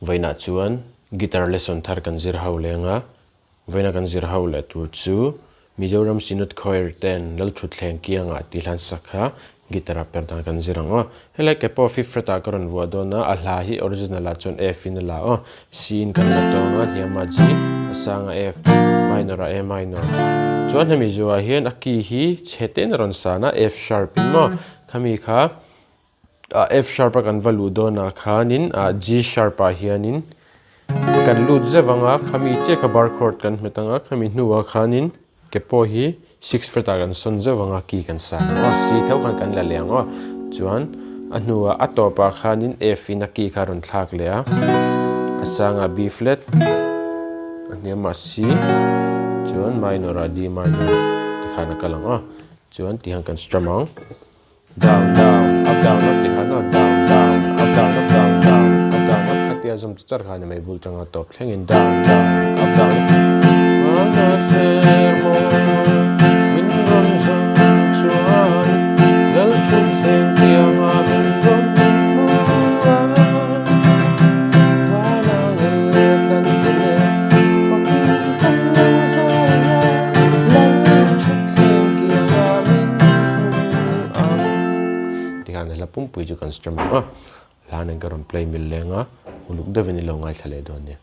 Vawiinah chuan guitar lesson thar kan zir ho leng a, vawiina kan zir ho leh tur chu Mizoram Synod Choir ten Lalthutthleng kiangah tih hlan sak kha guitar ah per dan kan zir ang aw. Helai ke pawh fifth fret ah ka rawn vuah dawn a, a hla hi original ah chuan F in a la aw. C in kan la tawng a, hniam ah G, a sang a F, minor ah A minor. Chuan hemi zuah hian a key hi chhe tein a rawn san a, F sharp in maw? Khami kha F sharp a kan va luh dawnah khanin G sharp ah hianin kan lut zeuh ang a, khami chiah kha bar chord kan hmet ang a, khami hnuah khanin ke pawh hi six fret ah kan sawn zeuh ang a, key kan san ang aw, C tho khan kan la leh ang aw, chuan a hnuah a tawpah khanin F in a key kha a rawn thlak leh a, a sangah B flat, a hniamah C, chuan minor ah D minor tikhan a kal ang aw, chuan tihian kan strum ang. Down down up down up tih khan aw down down up down up down down up down up kha tia zawm char khan mai bul tanga tawp thlengin down down up down min rawn zawm chuan lal thut thleng tianga min rawn hmu a vana ngel leh tlan te fakin kan lo zawi a lal thut thleng tianga min Tikhan hla pumpui chu kan strum ang a, hla nen ka rawn play mil leng a, uluk deuhin i lo ngaithla leh dawn nia.